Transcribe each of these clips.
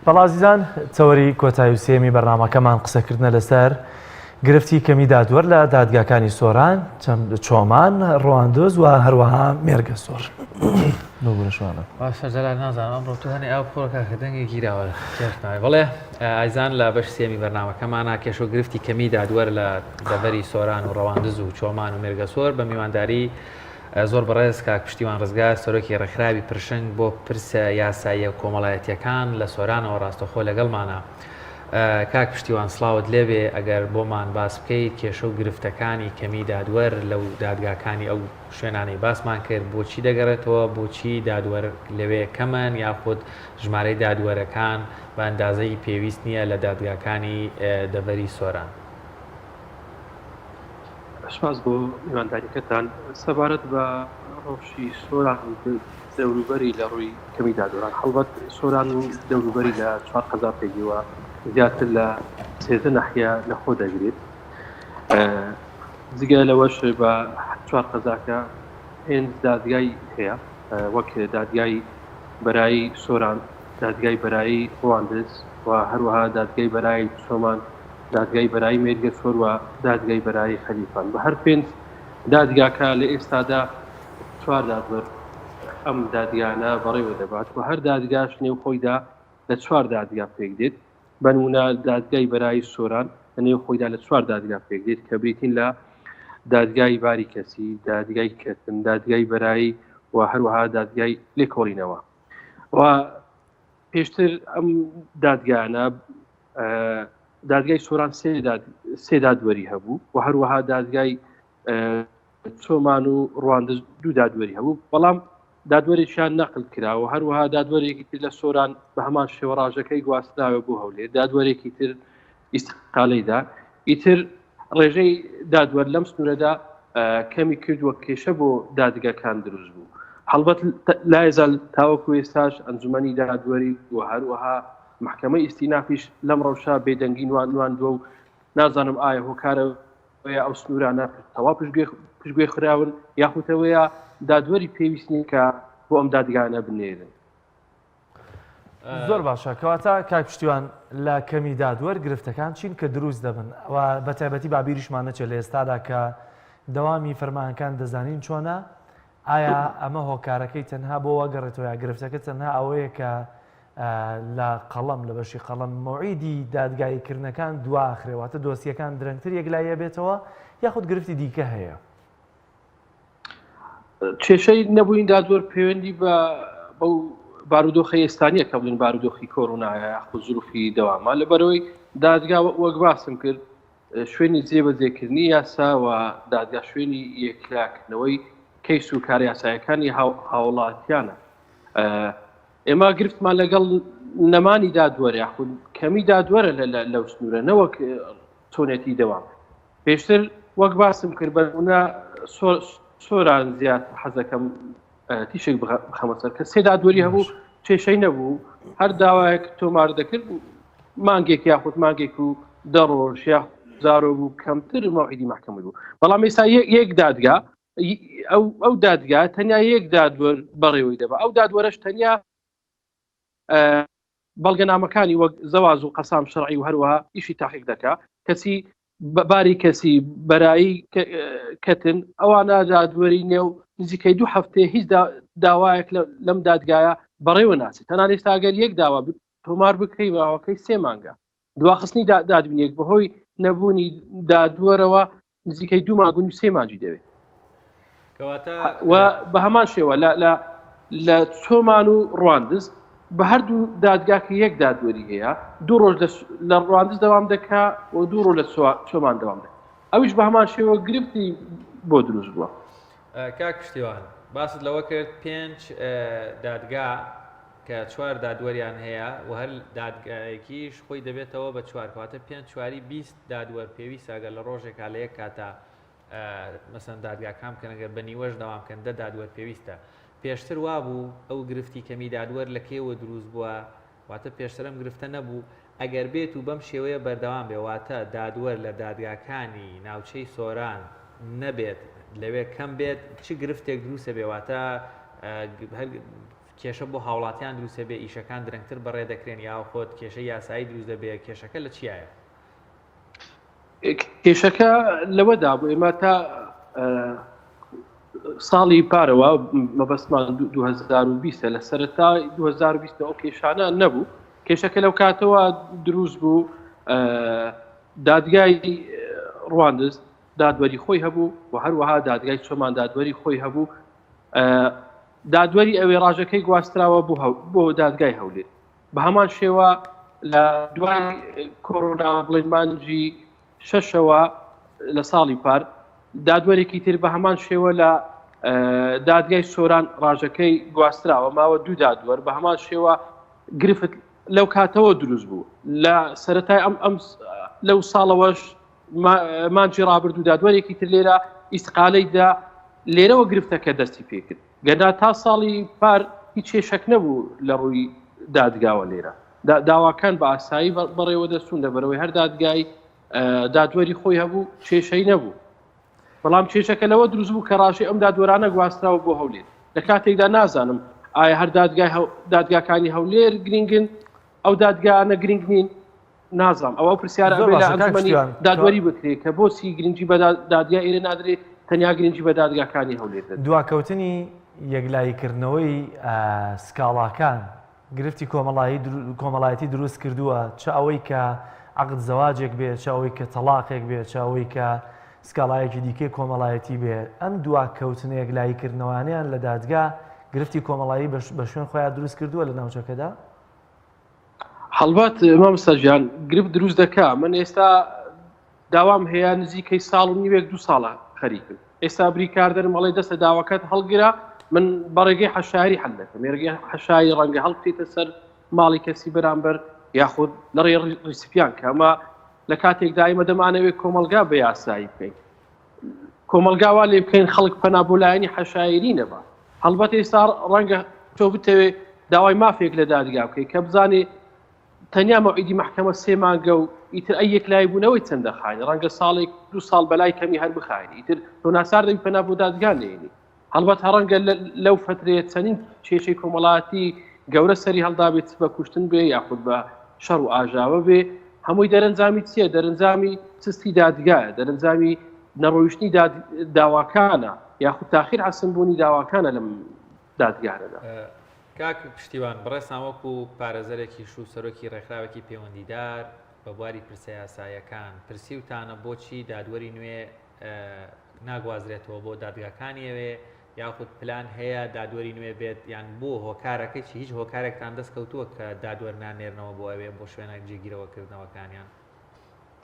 بەڵێ ئازیزان تەوەری کۆتایی و سێیەمی بەرنامەکەمان قسەکردنە لەسەر گرفتی کەمی دادوەر لە دادگاکانی سۆران، چۆمان، ڕواندز و هەروەها مێرگەسۆر. باشە جەلال نازانم ئەمڕۆ تۆ هەنێ ئاو بخۆ کاکە دەنگی گیراوە چێشتناوی بەڵێ ئایزان لە بەش سێمی بەرنامەکەمانە کێشە و گرفتی کەمی دادوەر لە دەڤەری سۆران و ڕەواندز و چۆمان و مێرگەسۆر بە میوانداری زۆر بەڕێز کاک پشتیوان ڕزگار سەرۆکی ڕێکخراوی پرشنگ بۆ پرسە یاساییە کۆمەڵایەتیەکان لە سۆرانەوە ڕاستەخۆ لەگەڵمانە. کاک پشتیوان سڵاوت لێبێ ئەگەر بۆمان باس بکەیت کێشە و گرفتەکانی کەمی دادوەر لەو دادگاکانی ئەو شوێنانەی باسمان کرد بۆچی دەگەڕێتەوە بۆچی دادوەر لەوێ کەمن یاخود ژمارەی دادوەرەکان بە ئەندازەی پێویست نییە لە دادگاکانی دەڤەری سۆران؟ سوپاس بۆ میوانداریەکەتان. سەبارەت بە ڕەوشی سۆران و دەوروبەری لە ڕووی کەمی دادوەران، هەڵبەت سۆران و دەوروبەری لە چوار قەزا پێکدێوە زیاتر لە 13 ناحیە لەخۆ دەگرێت. جگە لەوەش بە چوار قەزاکە پێنج دادگای هەیە وەک دادگای بەرایی سۆران، دادگای بەرایی ڕواندز و هەروەها دادگای بەرایی چۆمان دادگای بەرایی مێرگەسۆر و دادگای بەرایی خەلیفان. بە هەر پێنج دادگاکە لە ئێستادا چوار دادوەر ئەم دادگانە بەڕێوە دەبات و هەر دادگاش نێو خۆیدا لە چوار دادگا پێک دێت. بەنمونە دادگای بەرایی سۆران لە نێو خۆیدا لە چوار دادگا پێک دێت کە بریتین لە دادگای باری کەسی، دادگای کەتن، دادگای بەرایی و هەروەها دادگای لێکۆڵینەوە. و پێشتر ئەم دادگانە دادگای سۆران سێ دادوەری هەبوو و هەروەها دادگای چۆمان و ڕواندز دوو دادوەری هەبوو بەڵام دادوەرێکیان نەقل کرا و هەروەها دادوەرێکی تر لە سۆران بە هەمان شێوە ڕاژەکەی گواستراوە بۆ هەولێر دادوەرێکی تر ئیسقالەیدا ئیتر ڕێژەی دادوەر لەم سنوورەدا کەمی کردووە کێشە بۆ دادگەکان دروست بوو هەڵبەت لایزال تاوەکو ئێستاش ئەنجومەنی دادوەری و هەروەها مەحکەمەی ئیستینافیش لەم ڕەوشە بێدەنگی نواندووە و نازانم ئایا هۆکارە ئەو سنوورانە تەوا پشتگوێ خراون یاخودەوەیە دادوەری پێویست نییە کە بۆ ئەم دادگانە بنێرن. زۆر باشە کەواتە کاک پشتیوان لە کەمی دادوەر گرفتەکان چین کە دروست دەبن و بە تایبەتی با بیریشمان نەچێت لە ئێستادا کە دەوامی فەرمانەکان دەزانین چۆنە ئایا ئەمە هۆکارەکەی تەنها بۆ وەگەڕێتەوە یا گرفتەکە تەنها ئەوەیە کە لە قەڵەم لە بەشی قەڵەم مەوعیدی دادگاییکردنەکان دواخرێ واتە دۆسیەکان درەنگتر یەکلاییە بێتەوە یاخود گرفتی دیکە هەیە؟ کێشەی نەبووین دادوەر پەیوەندی بە بەو بارودۆخی ئێستانیە کە بڵین بارودۆخی کۆرۆنایە یاخود زروفی دەوامە لەبەرەوەی دادگا وەک باسم کرد شوێنی جێبەجێکردنی یاسا و دادگا شوێنی یەکلاکردنەوەی کەیس و کارە یاسایەکانی هاوڵاتیانە. ئێمە گرفتمان لەگەڵ نەمانی دادوەر یاخود کەمی دادوەرە لەو سنوورە نەوەک چۆنێتی دەوام. پێشتر وەک باسم کرد بەنمونە سۆران زیاتر حەزەکەم تیشک بخەمە سەر کە سێ دادوەری هەبوو کێشەی نەبوو هەر داوایەک تۆمار دەکرد مانگێک یاخود مانگێک و دە ڕۆژ یا زارۆ بوو کەمتر مەوعیدی محکمە بوو بەڵام ئێستا یەک دادگا ئەو ئەو دادگا تەنیا یەک دادوەر بەڕێوەی دەبا ئەو دادوەرەش تەنیا بەڵگەنامەکانی وەک زەواز و قەسام شەرعی و هەروەها ئیشی تاقیق دەکا کەسی باری کەسی بەرایی کەتن ئەوانە دادوەری نێو نزیکەی دوو هەفتەیە هیچ داوایەک لەم دادگایە بەڕێوە ناچێت تەنان ئێستا ئەگەر یەک داوا تۆمار بکەی ماوەکەی سێ مانگە دواخستنی دادبینێک بەهۆی نەبوونی دادوەرەوە نزیکەی دوو مانگ و سێ مانگی دەوێت و بە هەمان شێوە لە لە لە چۆمان و ڕواندز بە هەردوو دادگاکە یەک دادوەری هەیە دوو ڕۆژ لە ڕواندز دەوام دەکا و دوو ڕۆژ لە چۆمان دەوام دەکا ئەویش بە هەمان شێوە گرفتی بۆ دروست بووە. کاک پشتیوان باست لەوە کرد پێنج دادگا کە چوار دادوەریان هەیە و هەر دادگایەکیش خۆی دەبێتەوە بە چوار کەواتە پێنج چواری 20 دادوەر پێویستە گەر لە ڕۆژێکا لە یەک کاتا مەسەن دادگاکان بکەن گەر بە نیوەش دەوام بکەن دە دادوەر پێویستە پێشتر وابوو ئەو گرفتی کەمی دادوەر لە کەیەوە دروست بووە واتە پێشتر ئەم گرفتە نەبوو ئەگەر بێت و بەم شێوەیە بەردەوام بێ واتە دادوەر لە دادگاکانی ناوچەی سۆران نەبێت لەوێ کەم بێت چ گرفتێک دروستە بێ واتە هەر. کێشە بۆ هاوڵاتیان دروست دەبێ ئیشەکان درەنگتر بەڕێ دەکرێن یاخود کێشەی یاسایی دروست دەبێ کێشەکە لە چیایە؟ کێشەکە لەوەدا بوو ئێمە تا ساڵی پارەوە مەبەستمان 2020 لە سەرەتا 2020 ئەو کێشانە نەبوو کێشەکە لەو کاتەوە دروست بوو دادگای ڕواندز دادوەری خۆی هەبوو و هەروەها دادگای چۆمان دادوەری خۆی هەبوو دادوەری ئەوێ ڕاژەکەی گواستراوە بۆ دادگای هەولێر بە هەمان شێوە لە دوای کۆرۆنا بڵێن مانگی شەشەوە لە ساڵی پار دادوەرێکی تر بە هەمان شێوە لە دادگای سۆران ڕاژەکەی گواستراوە ماوە دوو دادوەر بە هەمان شێوە گرفت لەو کاتەوە دروست بوو لە سەتای ئەم ئەم لەو ساڵەوەش مانجی ڕابردوو دادوەرێکی تر لێرە ئیسقالەی دا لێرەوە گرفتەکە دەستی پێکرد گەنا تا ساڵی پار هیچ کێشەک نەبوو لە ڕووی دادگاوە لێرە داواکان بە ئاسایی بەڕێوە دەچوون لەبەرەوەی هەر دادگای دادوەری خۆی هەبوو کێشەی نەبوو بەڵام کێشەکە لەوە دروست بوو کە ڕاشی ئەم دادوەرانە گواستراوە بۆ هەولێر لە کاتێکدا نازانم ئایا هەر دادگای دادگاکانی هەولێر گرنگن ئەو دادگانە گرنگ نین نازانم ئەوە پرسیارە زۆر ئەبێ لە باشە کاک ئەنجومەنی پشتیوان کە دادوەری بکرێ کە بۆچی گرنگی بە دادگای ئێرە نادرێ تەنیا گرنگی بە دادگاکانی هەولێر دەدرێ. دواکەوتنی یەکلاییکردنەوەی سکاڵاکان گرفتی کۆمەڵایەتی دروست کردووە، چ ئەوەی کە عەقد زەواجێک بێ، چ ئەوەی کە تەڵاقێک بێ، چ ئەوەی کە سکاڵایەکی دیکەی کۆمەڵایەتی بێ، ئەم دواکەوتنە یەکلاییکردنەوانەیان لە دادگا گرفتی کۆمەڵایی بە شوێن خۆیان دروست کردووە لە ناوچەکەدا؟ هەڵبەت مامۆستا گیان گرفت دروست دەکا من ئێستا داوام هەیە نزیکەی ساڵ و نیوێک دو ساڵە خەریکم ئێستا بریکاردەرم ئەڵێ دەستە داواکەت هەڵگرە من بەڕێگەی حەشاری حل دەکەم ێرگەی حەشاری ڕەنگە هەڵبکەیتە سەر ماڵی کەسی بەرامبەر یاخود لە ڕێ ڕیسپیان کە ئەمە لە کاتێکدا ئێمە دەمانەوێت کۆمەلگا بە یاسایی بکەین کۆمەڵگا وا لێ بکەین خەڵک پەنا بۆ لایەنی حەشایری نەبا هەڵبەت ئێستا ڕەنگە تۆ بتەوێ داوای مافێک لە دادگا بکەیت کە بزانێ تەنیا مەوعیدی مەحکەمە سێ مانگە و ئیتر ئەی یەکلایی بوونەوەی چەند دەخایێنێ ڕەنگە ساڵێک دوو ساڵ بەلای کەمی هەر بخایێنی ئیتر تۆ ناچار دەبی پەنا بۆ دادگا نێنی هەڵبەت هەڕەنگە لەو فترەیە چەنین کێشەی کۆمەڵاتی گەورە سەری هەڵدابێت چ بە کوشتن بێ یاخود بە شەڕ و ئاژاوە بێ هەمووی دەرەنجامی چییە دەرەنجامی سستی دادگایە دەرەنجامی نەڕۆیشتنی داواکانە یاخود تاخیر عەسم بوونی داواکانە لەم دادگانەدا. کاک پشتیوان بەڕێزتان وەکو پارێزەرێکیش و سەرۆکی ڕێکخراوێکی پەیوەندیدار بە بواری پرسە یاساییەکان پرسیوتانە بۆچی دادوەری نوێ ناگوازرێتەوە بۆ دادگاکانی ئەوێ یاخود پلان هەیە دادوەری نوێ بێت یان بۆ هۆکارەکەی چی هیچ هۆکارێکتان دەست کەوتووە کە دادوەر نانێرنەوە بۆ ئەوێ بۆ شوێنە جێگیرەوە کردنەوەکانیان؟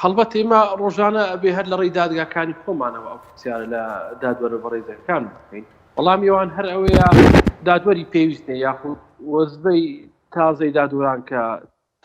هەڵبەت ئێمە ڕۆژانە ئەبێ هەر لە ڕێی دادگاکانی خۆمانەوە ئەو پرسیارە لە دادوەرە بەڕێزەکان بکەین وەڵامی ئەوان هەر ئەوەیە دادوەری پێویست نیە یاخود وەزبەی تازەی دادوەران کە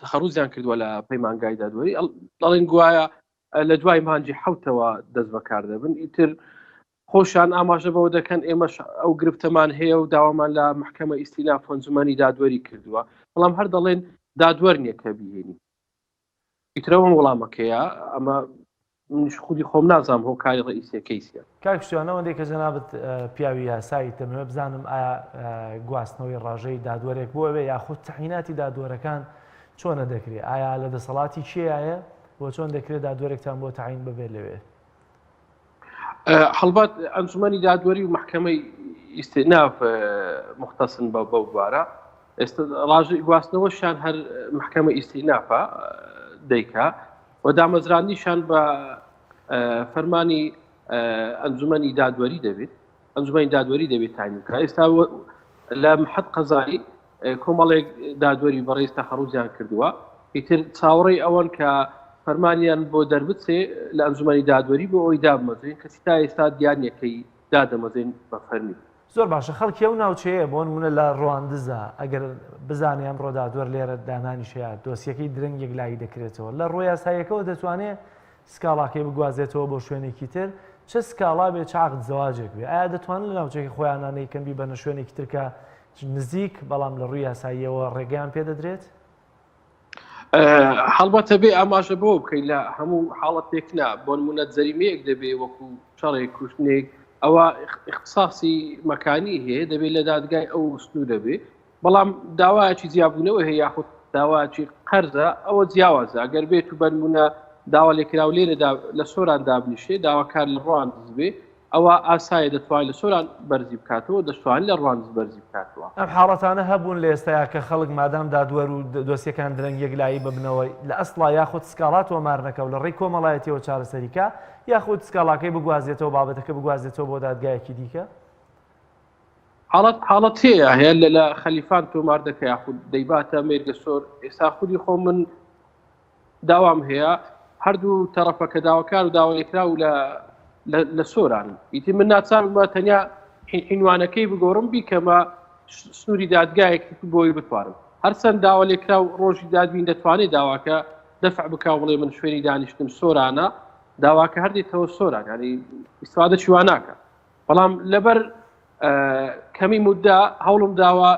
تەخەڕوزیان کردووە لە پەیمانگای دادوەری دەڵێن گوایە لە دوای مانگی حوتەوە دەست بەکار دەبن ئیتر خۆشیان ئاماژە بەوە دەکەن ئێمەش ئەو گرفتەمان هەیە و داوامان لە محکمە ئیستیناف ئەنجومەنی دادوەری کردووە بەڵام هەر دەڵێن دادوەر نییە کە بیهێنی ئیترەوە وەڵامەکەیە ئەمە منیش خودی خۆم نازانم هۆکاری ڕئیسیەکەی چیە. کاک پشتیوان ئەوەندەی کە جەنابت پیاوی یاسایت دەمەوێت بزانم ئایا گواستنەوەی ڕاژەی دادوەرێک بۆ ئەوێ یاخود تەعیناتی دادوەرەکان چۆنە دەکرێ ئایا لە دەسەڵاتی کێیایە و چۆن دەکرێت دادوەرێکتان بۆ تەعین ببێت لەوێ؟ هەڵبەت ئەنجومەنی دادوەری و مەحکەمەی ئیستئناف مختەسن بە بەو بوارە ئێستا ڕاژەی گواستنەوەشیان هەر مەحکەمە ئیستئنافە دەیکا و دامەزراندنیشان بە فەرمانی ئەنجومەنی دادوەری دەبێت ئەنجومەنی دادوەری دەبێت تاین بکە ئێستا لە محەد قەزایی کۆمەڵێک دادوەری بەڕێز تەخەڕوجیان کردووە ئیتر چاوەڕێی ئەوەن کە فەرمانیان بۆ دەربچێ لە ئەنجومەنی دادوەری بۆ ئەوەی دابمەزرێن کەچی تا ئێستا دیار نییە کەی دادەمەزرێن بە فەرمی. زۆر باشە خەڵکی ئەو ناوچەیە بۆ نمونە لە ڕواندزە ئەگەر بزانێ ئەمڕۆ دادوەر لێرە دانانیشە یا دۆسیەکەی درەنگ یەکلایی دەکرێتەوە لە ڕووە یاساییەکەوە دەتوانێ سکاڵاکەی بگوازێتەوە بۆ شوێنێکی تر چ سکاڵا بێ چ عەقد زەواجێک بێ ئایا دەتوانن لە ناوچەکەی خۆیانا نەیکەن بیبەنە شوێنێکی تر کە نزیک بەڵام لە ڕووی یاساییەوە ڕێگەیان پێ دەدرێت؟ هەڵبەتە بێ ئاماژە بەوە بکەین لە هەموو حاڵەتێک نا بۆ نمونە جەریمەیەک دەبێ وەکو شەڕێک کوشتنێک ئەوە اختصاصی مەکانی هەیە دەبێت لە دادگای ئەو سنوورە بێ. بەڵام داوایەکی جیابوونەوە هەیە یاخود داوایەکی قەرزە ئەوە جیاوازە ئەگەر بێت و بەنمونە داوا لێکراو لێرەدا لە سۆران دابنیشێ داواکار لە ڕواندز بێ ئەوە ئاسایە دەتوانێت لە سۆران بەرزی بکاتەوە دەشتوانێت لە ڕواندز بەرزی بکاتەوە. ئەم حاڵەتانە هەبوون لە ئێستایا کە خەڵک مادام دادوەر و دۆسیەکان درەنگ یەکلایی ببنەوە لە ئەسڵا یاخود سکاڵا تۆمار نەکا و لە ڕێی کۆمەڵایەتیەوە چارەسەری کا یاخود سکاڵاکەی بگوازێتەوە بابەتەکە بگوازێتەوە بۆ دادگایەکی دیکە؟ حاڵەت حاڵەت هەیە هەیە لە لە خەلیفان تۆمار دەکە یاخود دەیباتە مێرگەسۆر ئێستا خودی خۆ من داوام هەیە هەردوو تەرەفەکە داواکار و داوالێکراو لە لە سۆران ئیتر من ناچار بوومە تەنیا حینوانەکەی بگۆڕم بیکەمە سنووری دادگایەک بۆی بتوانم هەرچەند داوا لێکراو ڕۆژی دادبین دەتوانێت داواکە دەفع بکا بڵێ من شوێنی دانیشتم سۆرانە داواکە هەردێتەوە سۆران ینی ئیسفادە چیوان ناکە بەڵام لەبەر کەمی مدە هەوڵم داوە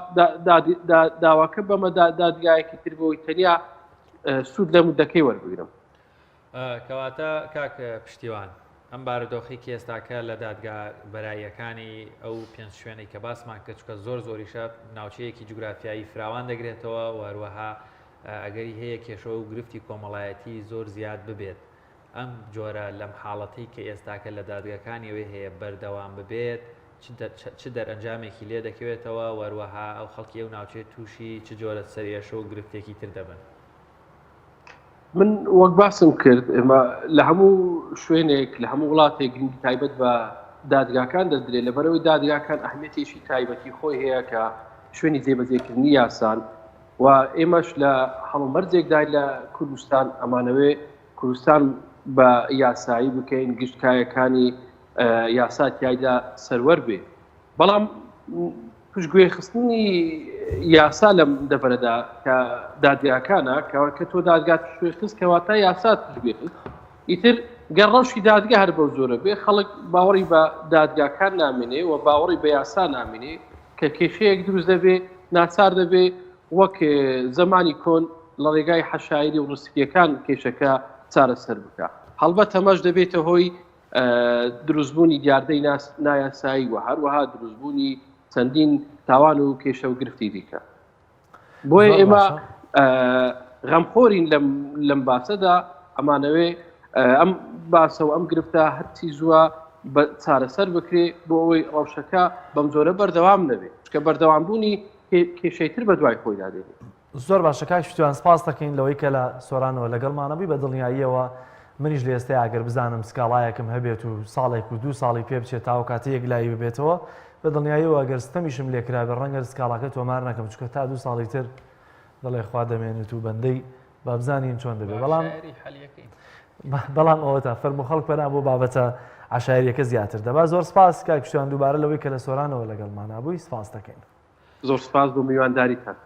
داواکە بەمە دادگایەکی تر بۆی تەنیا سوود لە مدەکەی وەربگرم. کەواتە کاک پشتیوان ئەم بارودۆخی کە ئێستاکە لە دادگا بەراییەکانی ئەو پێنج شوێنەی کە باسمان کرد چکە زۆر زۆریشە ناوچەیەکی جوگرافیایی فراوان دەگرێتەوە و هەروەها ئەگەری هەیە کێشە و گرفتی کۆمەڵایەتی زۆر زیاد ببێت ئەم جۆرە لەم حاڵەتەی کە ئێستاکە لە دادگاکانیەوەی هەیە بەردەوام ببێت چ دەرئەنجامێکی لێ دەکەوێتەوە و هەروەها ئەو خەڵکی ئەو ناوچەیە تووشی چ جۆرە سەرئێشە و گرفتێکی تر دەبن؟ من وەک باسم کرد ئێمە لە هەموو شوێنێک لە هەموو وڵاتێک گرنگی تایبەت بە دادگاکان دەدرێت لەبەرەوەی دادگاکان ئەهمیەتێکی تایبەتی خۆی هەیە کە شوێنی جێبەجێکردنی یاسان و ئێمەش لە هەڵومەرجێکدا لە کوردستان ئەمانەوێ کوردستان بە یاسایی بکەین گشت کایەکانی یاسا تیایدا سەروەر بێ بەڵام پشتگوێ خستنی یاسا لەم دەڤەرەدا کە دادگاکانە کە تۆ دادگات پشتگوێ خست کەواتە یاسات پشتگوێ خست ئیتر گەر ڕەوشی دادگا هەر بەو جۆرە بێ خەڵک باوەڕی بە دادگاکان نامێنێ و باوەڕی بە یاسا نامێنێ کە کێشەیەک دروست دەبێ ناچار دەبێ وەک زەمانی کۆن لە ڕێگای حەشایری و ڕسکیەکان کێشەکە چارەسەر بکە هەڵبەت ئەمەش دەبێتە هۆی دروستبوونی دیاردەی نایاسایی و هەروەها دروستبوونی چەندین تاوان و کێشە و گرفتی دیکە بۆیە ئێمە غەمخۆرین لەم لەم باسەدا ئەمانەوێ ئەم باسە و ئەم گرفتە هەرچی زووە بە چارەسەر بکرێ بۆ ئەوەی ڕەوشەکە بەم جۆرە بەردەوام نەبێت چکە بەردەوامبوونی کێشەی تر بە دوای خۆیدا دێنێت. زۆر باشە کاک پشتیوان سپاست دەکەین لەوەی کە لە سۆرانەوە لەگەڵمانە بووی بە دڵنیاییەوە منیش لە ئێستای ئەگەر بزانم سکاڵایەکم هەبێت و ساڵێک و دوو ساڵی پێ بچێت تاو کاتە یەکلایی ببێتەوە بە دڵنیاییەوە ئەگەر ستەمیشم لێکرابێ ڕەنگە سکاڵاکە تۆمار نەکەم چونکە تا دوو ساڵی تر دەڵێ خوا دەمێنێت و بەندەی با بزانین چۆن دەبێت بەڵام بەڵام ئەوە تا فەرمو خەڵک پەنا بۆ بابەتە عشایریەکە زیاتر دەبا زۆر سپاس کاک پشتیوان دووبارە لەوەی کە لە سۆرانەوە لەگەڵمانە بووی سپاس دەکەین زۆر سپاس بۆ میوانداریتان.